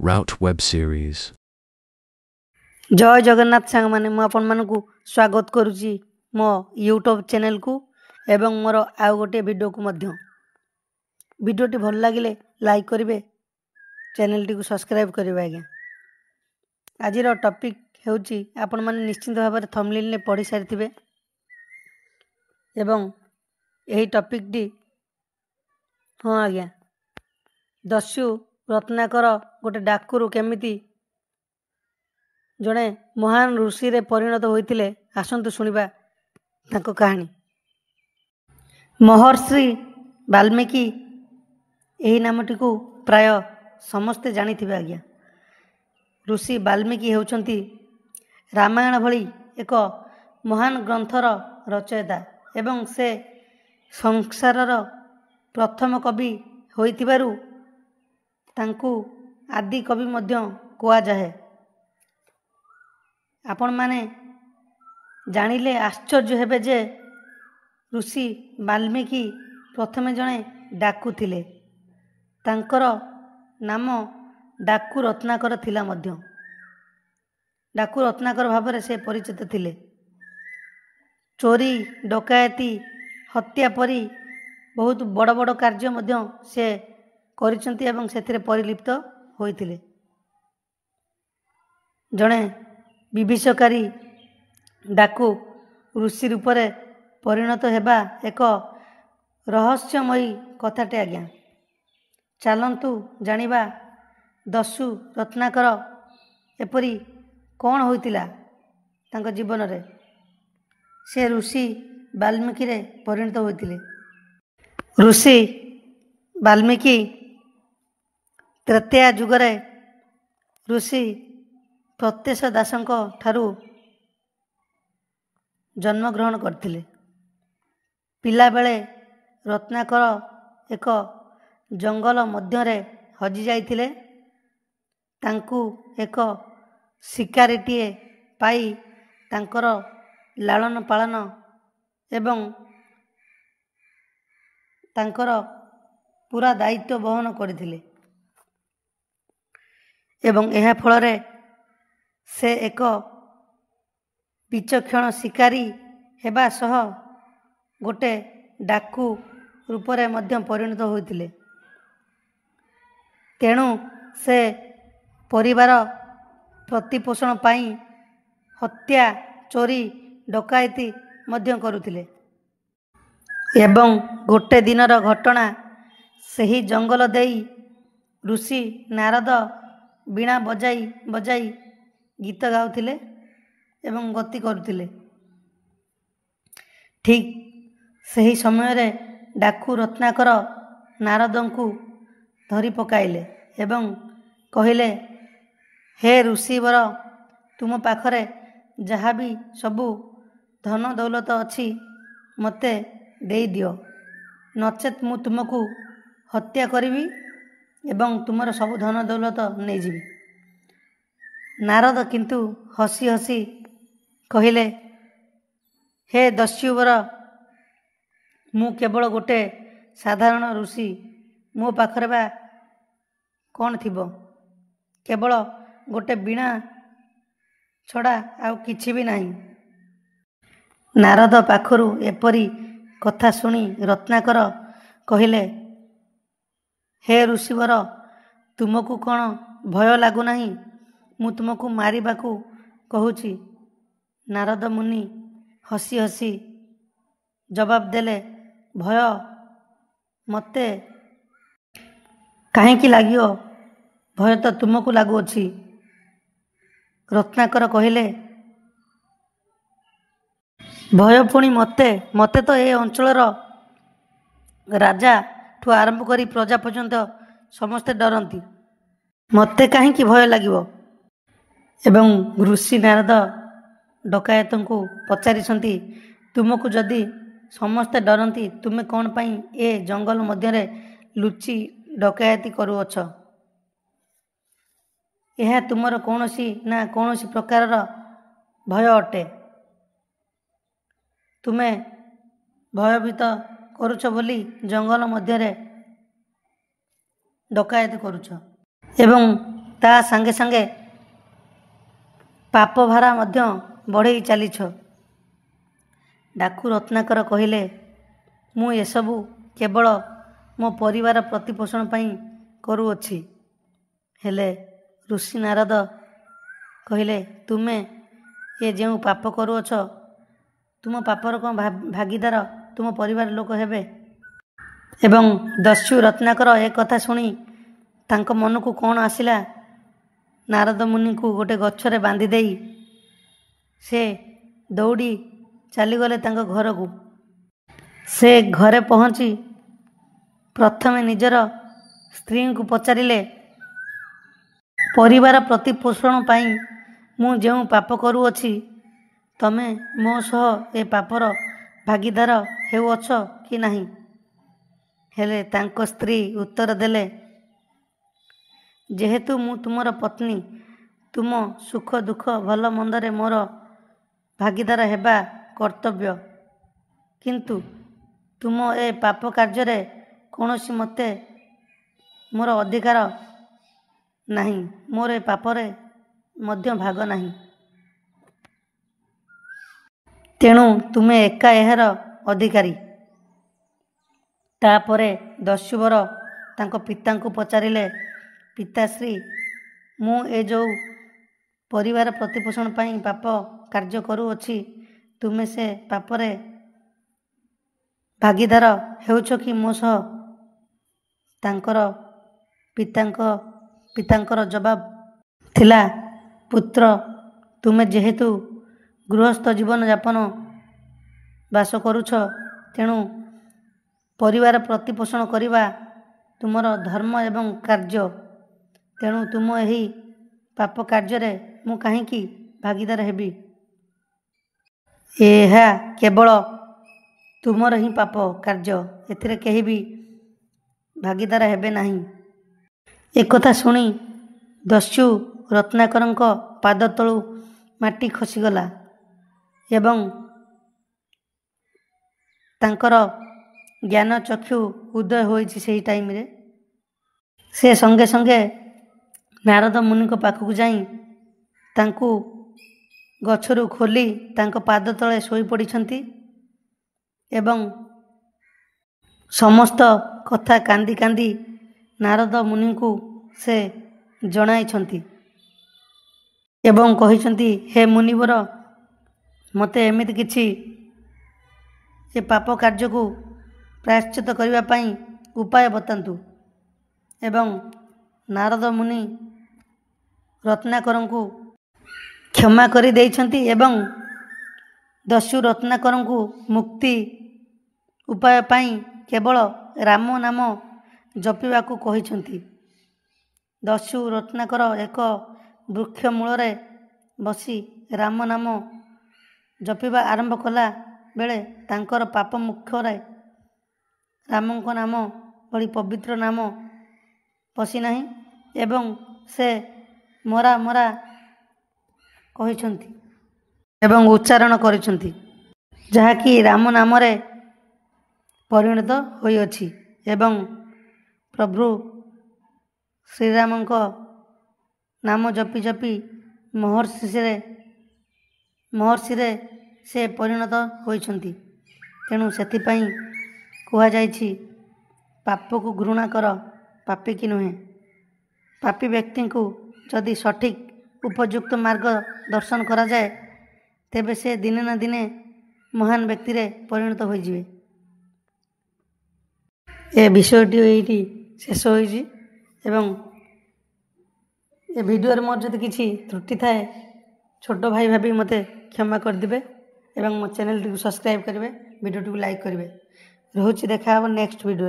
Route Web Series। ଜୟ ଜଗନ୍ନାଥ ସାଙ୍ଗମାନେ, ମୁଁ ଆପଣମାନଙ୍କୁ ସ୍ୱାଗତ କରୁଛି ମୋ ୟୁଟ୍ୟୁବ୍ ଚ୍ୟାନେଲ୍କୁ ଏବଂ ମୋର ଆଉ ଗୋଟିଏ ଭିଡ଼ିଓକୁ ମଧ୍ୟ। ଭିଡ଼ିଓଟି ଭଲ ଲାଗିଲେ ଲାଇକ୍ କରିବେ, ଚ୍ୟାନେଲ୍ଟିକୁ ସବସ୍କ୍ରାଇବ୍ କରିବେ ଆଜ୍ଞା। ଆଜିର ଟପିକ୍ ହେଉଛି, ଆପଣମାନେ ନିଶ୍ଚିନ୍ତ ଭାବରେ ଥମ୍ବନେଲ୍ରେ ପଢ଼ି ସାରିଥିବେ ଏବଂ ଏହି ଟପିକ୍ଟି, ହଁ ଆଜ୍ଞା, ଦସ୍ୟୁ ରତ୍ନାକର ଗୋଟେ ଡାକୁରୁ କେମିତି ଜଣେ ମହାନ ଋଷିରେ ପରିଣତ ହୋଇଥିଲେ। ଆସନ୍ତୁ ଶୁଣିବା ତାଙ୍କ କାହାଣୀ। ମହର୍ଷି ବାଲ୍ମୀକି, ଏହି ନାମଟିକୁ ପ୍ରାୟ ସମସ୍ତେ ଜାଣିଥିବେ ଆଜ୍ଞା। ଋଷି ବାଲ୍ମୀକି ହେଉଛନ୍ତି ରାମାୟଣ ଭଳି ଏକ ମହାନ ଗ୍ରନ୍ଥର ରଚୟିତା ଏବଂ ସେ ସଂସାରର ପ୍ରଥମ କବି ହୋଇଥିବାରୁ ତାଙ୍କୁ ଆଦି କବି ମଧ୍ୟ କୁହାଯାଏ। ଆପଣମାନେ ଜାଣିଲେ ଆଶ୍ଚର୍ଯ୍ୟ ହେବେ ଯେ ଋଷି ବାଲ୍ମୀକି ପ୍ରଥମେ ଜଣେ ଡାକୁ ଥିଲେ। ତାଙ୍କର ନାମ ଡାକୁ ରତ୍ନାକର ଥିଲା ମଧ୍ୟ। ଡାକୁ ରତ୍ନାକର ଭାବରେ ସେ ପରିଚିତ ଥିଲେ। ଚୋରି, ଡକାୟତି, ହତ୍ୟା ପରି ବହୁତ ବଡ଼ ବଡ଼ କାର୍ଯ୍ୟ ମଧ୍ୟ ସେ କରିଛନ୍ତି ଏବଂ ସେଥିରେ ପରିଲିପ୍ତ ହୋଇଥିଲେ। ଜଣେ ବିଭୀଷକାରୀ ଡାକୁ ଋଷି ରୂପରେ ପରିଣତ ହେବା ଏକ ରହସ୍ୟମୟୀ କଥାଟେ ଆଜ୍ଞା। ଚାଲନ୍ତୁ ଜାଣିବା ଦସ୍ୟୁ ରତ୍ନାକର ଏପରି କ'ଣ ହୋଇଥିଲା ତାଙ୍କ ଜୀବନରେ, ସେ ଋଷି ବାଲ୍ମୀକିରେ ପରିଣତ ହୋଇଥିଲେ। ଋଷି ବାଲ୍ମୀକି ତ୍ରେତୟା ଯୁଗରେ ଋଷି ପ୍ରତ୍ୟେଷ ଦାସଙ୍କ ଠାରୁ ଜନ୍ମଗ୍ରହଣ କରିଥିଲେ। ପିଲାବେଳେ ରତ୍ନାକର ଏକ ଜଙ୍ଗଲ ମଧ୍ୟରେ ହଜିଯାଇଥିଲେ। ତାଙ୍କୁ ଏକ ଶିକାରୀଟିଏ ପାଇ ତାଙ୍କର ଲାଳନ ପାଳନ ଏବଂ ତାଙ୍କର ପୁରା ଦାୟିତ୍ୱ ବହନ କରିଥିଲେ ଏବଂ ଏହା ଫଳରେ ସେ ଏକ ବିଚକ୍ଷଣ ଶିକାରୀ ହେବା ସହ ଗୋଟେ ଡାକୁ ରୂପରେ ମଧ୍ୟ ପରିଣତ ହୋଇଥିଲେ। ତେଣୁ ସେ ପରିବାର ପ୍ରତିପୋଷଣ ପାଇଁ ହତ୍ୟା, ଚୋରି, ଡକାୟତି ମଧ୍ୟ କରୁଥିଲେ। ଏବଂ ଗୋଟେ ଦିନର ଘଟଣା, ସେହି ଜଙ୍ଗଲ ଦେଇ ଋଷି ନାରଦ ବୀଣା ବଜାଇ ବଜାଇ ଗୀତ ଗାଉଥିଲେ ଏବଂ ଗତି କରୁଥିଲେ। ଠିକ୍ ସେହି ସମୟରେ ଡାକୁ ରତ୍ନାକର ନାରଦଙ୍କୁ ଧରି ପକାଇଲେ ଏବଂ କହିଲେ, ହେ ଋଷିବର, ତୁମ ପାଖରେ ଯାହା ବି ସବୁ ଧନ ଦୌଲତ ଅଛି ମୋତେ ଦେଇଦିଅ, ନଚେତ୍ ମୁଁ ତୁମକୁ ହତ୍ୟା କରିବି ଏବଂ ତୁମର ସବୁ ଧନ ଦୌଲତ ନେଇଯିବି। ନାରଦ କିନ୍ତୁ ହସି ହସି କହିଲେ, ହେ ଦସ୍ୟୁବର, ମୁଁ କେବଳ ଗୋଟେ ସାଧାରଣ ଋଷି, ମୋ ପାଖରେ ବା କ'ଣ ଥିବ? କେବଳ ଗୋଟେ ବୀଣା ଛଡ଼ା ଆଉ କିଛି ବି ନାହିଁ। ନାରଦ ପାଖରୁ ଏପରି କଥା ଶୁଣି ରତ୍ନାକର କହିଲେ, ହେ ଋଷିବର, ତୁମକୁ କ'ଣ ଭୟ ଲାଗୁନାହିଁ? ମୁଁ ତୁମକୁ ମାରିବାକୁ କହୁଛି। ନାରଦ ମୁନି ହସି ହସି ଜବାବ ଦେଲେ, ଭୟ ମୋତେ କାହିଁକି ଲାଗିବ? ଭୟ ତ ତୁମକୁ ଲାଗୁଅଛି। ରତ୍ନାକର କହିଲେ, ଭୟ ପୁଣି ମୋତେ? ମୋତେ ତ ଏ ଅଞ୍ଚଳର ରାଜାଠୁ ଆରମ୍ଭ କରି ପ୍ରଜା ପର୍ଯ୍ୟନ୍ତ ସମସ୍ତେ ଡରନ୍ତି, ମୋତେ କାହିଁକି ଭୟ ଲାଗିବ? ଏବଂ ଋଷି ନାରଦ ଡକାୟତଙ୍କୁ ପଚାରିଛନ୍ତି, ତୁମକୁ ଯଦି ସମସ୍ତେ ଡରନ୍ତି, ତୁମେ କ'ଣ ପାଇଁ ଏ ଜଙ୍ଗଲ ମଧ୍ୟରେ ଲୁଚି ଡକାୟତି କରୁଅଛ? ଏହା ତୁମର କୌଣସି ନା କୌଣସି ପ୍ରକାରର ଭୟ ଅଟେ। ତୁମେ ଭୟଭୀତ କରୁଛ ବୋଲି ଜଙ୍ଗଲ ମଧ୍ୟରେ ଡକାୟତି କରୁଛ। ଏବଂ ତା ସାଙ୍ଗେ ସାଙ୍ଗେ ପାପ ଭାରା ମଧ୍ୟ ବଢ଼େଇ ଚାଲିଛ। ଡାକୁ ରତ୍ନାକର କହିଲେ, ମୁଁ ଏସବୁ କେବଳ ମୋ ପରିବାର ପ୍ରତିପୋଷଣ ପାଇଁ କରୁଅଛି। ହେଲେ ଋଷି ନାରଦ କହିଲେ, ତୁମେ ଏ ଯେଉଁ ପାପ କରୁଅଛ, ତୁମ ପାପର କ'ଣ ଭାଗୀଦାର ତୁମ ପରିବାର ଲୋକ ହେବେ? ଏବଂ ଦସ୍ୟୁ ରତ୍ନାକର ଏ କଥା ଶୁଣି ତାଙ୍କ ମନକୁ କ'ଣ ଆସିଲା, ନାରଦ ମୁନିଙ୍କୁ ଗୋଟେ ଗଛରେ ବାନ୍ଧି ଦେଇ ସେ ଦୌଡ଼ି ଚାଲିଗଲେ ତାଙ୍କ ଘରକୁ। ସେ ଘରେ ପହଞ୍ଚି ପ୍ରଥମେ ନିଜର ସ୍ତ୍ରୀଙ୍କୁ ପଚାରିଲେ, ପରିବାର ପ୍ରତିପୋଷଣ ପାଇଁ ମୁଁ ଯେଉଁ ପାପ କରୁଅଛି, ତମେ ମୋ ସହ ଏ ପାପର ଭାଗୀଦାର ହେଉଅଛ କି ନାହିଁ? ହେଲେ ତାଙ୍କ ସ୍ତ୍ରୀ ଉତ୍ତର ଦେଲେ, ଯେହେତୁ ମୁଁ ତୁମର ପତ୍ନୀ, ତୁମ ସୁଖ ଦୁଃଖ ଭଲ ମନ୍ଦରେ ମୋର ଭାଗୀଦାର ହେବା କର୍ତ୍ତବ୍ୟ। କିନ୍ତୁ ତୁମ ଏ ପାପ କାର୍ଯ୍ୟରେ କୌଣସି ମତେ ମୋର ଅଧିକାର ନାହିଁ, ମୋର ଏ ପାପରେ ମଧ୍ୟ ଭାଗ ନାହିଁ। ତେଣୁ ତୁମେ ଏକା ଏହାର ଅଧିକାରୀ। ତାପରେ ଦସ୍ୟୁବର ତାଙ୍କ ପିତାଙ୍କୁ ପଚାରିଲେ, ପିତାଶ୍ରୀ, ମୁଁ ଏ ଯେଉଁ ପରିବାର ପ୍ରତିପୋଷଣ ପାଇଁ ପାପ କାର୍ଯ୍ୟ କରୁଅଛି, ତୁମେ ସେ ପାପରେ ଭାଗୀଦାର ହେଉଛ କି ମୋ ସହ? ତାଙ୍କର ପିତାଙ୍କର ଜବାବ ଥିଲା, ପୁତ୍ର, ତୁମେ ଯେହେତୁ ଗୃହସ୍ଥ ଜୀବନଯାପନ ବାସ କରୁଛ, ତେଣୁ ପରିବାର ପ୍ରତିପୋଷଣ କରିବା ତୁମର ଧର୍ମ ଏବଂ କାର୍ଯ୍ୟ। ତେଣୁ ତୁମ ଏହି ପାପ କାର୍ଯ୍ୟରେ ମୁଁ କାହିଁକି ଭାଗୀଦାର ହେବି? ଏହା କେବଳ ତୁମର ହିଁ ପାପ କାର୍ଯ୍ୟ, ଏଥିରେ କେହି ବି ଭାଗୀଦାର ହେବେ ନାହିଁ। ଏକଥା ଶୁଣି ଦସ୍ୟୁ ରତ୍ନାକରଙ୍କ ପାଦ ତଳୁ ମାଟି ଖସିଗଲା ଏବଂ ତାଙ୍କର ଜ୍ଞାନ ଚକ୍ଷୁ ଉଦୟ ହୋଇଛି ସେହି ଟାଇମ୍ରେ। ସେ ସଙ୍ଗେ ସଙ୍ଗେ ନାରଦ ମୁନିଙ୍କ ପାଖକୁ ଯାଇ ତାଙ୍କୁ ଗଛରୁ ଖୋଲି ତାଙ୍କ ପାଦ ତଳେ ଶୋଇପଡ଼ିଛନ୍ତି ଏବଂ ସମସ୍ତ କଥା କାନ୍ଦି କାନ୍ଦି ନାରଦ ମୁନିଙ୍କୁ ସେ ଜଣାଇଛନ୍ତି ଏବଂ କହିଛନ୍ତି, ହେ ମୁନିବର, ମୋତେ ଏମିତି କିଛି ଏ ପାପ କାର୍ଯ୍ୟକୁ ପ୍ରାୟଶ୍ଚିତ କରିବା ପାଇଁ ଉପାୟ ବତାନ୍ତୁ। ଏବଂ ନାରଦ ମୁନି ରତ୍ନାକରଙ୍କୁ କ୍ଷମା କରିଦେଇଛନ୍ତି ଏବଂ ଦସ୍ୟୁ ରତ୍ନାକରଙ୍କୁ ମୁକ୍ତି ଉପାୟ ପାଇଁ କେବଳ ରାମ ନାମ ଜପିବାକୁ କହିଛନ୍ତି। ଦସ୍ୟୁ ରତ୍ନାକର ଏକ ବୃକ୍ଷ ମୂଳରେ ବସି ରାମ ନାମ ଜପିବା ଆରମ୍ଭ କଲା ବେଳେ ତାଙ୍କର ପାପ ମୁଖରେ ରାମଙ୍କ ନାମ ଭଳି ପବିତ୍ର ନାମ ପଶିନାହିଁ ଏବଂ ସେ ମରା ମରା କହିଛନ୍ତି ଏବଂ ଉଚ୍ଚାରଣ କରିଛନ୍ତି, ଯାହାକି ରାମ ନାମରେ ପରିଣତ ହୋଇଅଛି ଏବଂ ପ୍ରଭୁ ଶ୍ରୀରାମଙ୍କ ନାମ ଜପି ଜପି ମହର୍ଷିରେ ସେ ପରିଣତ ହୋଇଛନ୍ତି। ତେଣୁ ସେଥିପାଇଁ କୁହାଯାଇଛି, ପାପକୁ ଘୃଣା କର, ପାପୀକି ନୁହେଁ। ପାପୀ ବ୍ୟକ୍ତିଙ୍କୁ ଯଦି ସଠିକ୍ ଉପଯୁକ୍ତ ମାର୍ଗ ଦର୍ଶନ କରାଯାଏ, ତେବେ ସେ ଦିନେ ନା ଦିନେ ମହାନ ବ୍ୟକ୍ତିରେ ପରିଣତ ହୋଇଯିବେ। ଏ ବିଷୟଟି ଏଇଠି ଶେଷ ହୋଇଛି ଏବଂ ଏ ଭିଡ଼ିଓରେ ମୋର ଯଦି କିଛି ତ୍ରୁଟି ଥାଏ, ଛୋଟ ଭାଇ ଭାବି ମୋତେ କ୍ଷମା କରିଦେବେ ଏବଂ ମୋ ଚ୍ୟାନେଲଟିକୁ ସବସ୍କ୍ରାଇବ୍ କରିବେ, ଭିଡ଼ିଓଟିକୁ ଲାଇକ୍ କରିବେ। ରହୁଛି, ଦେଖା ହେବ ନେକ୍ସଟ ଭିଡ଼ିଓରେ।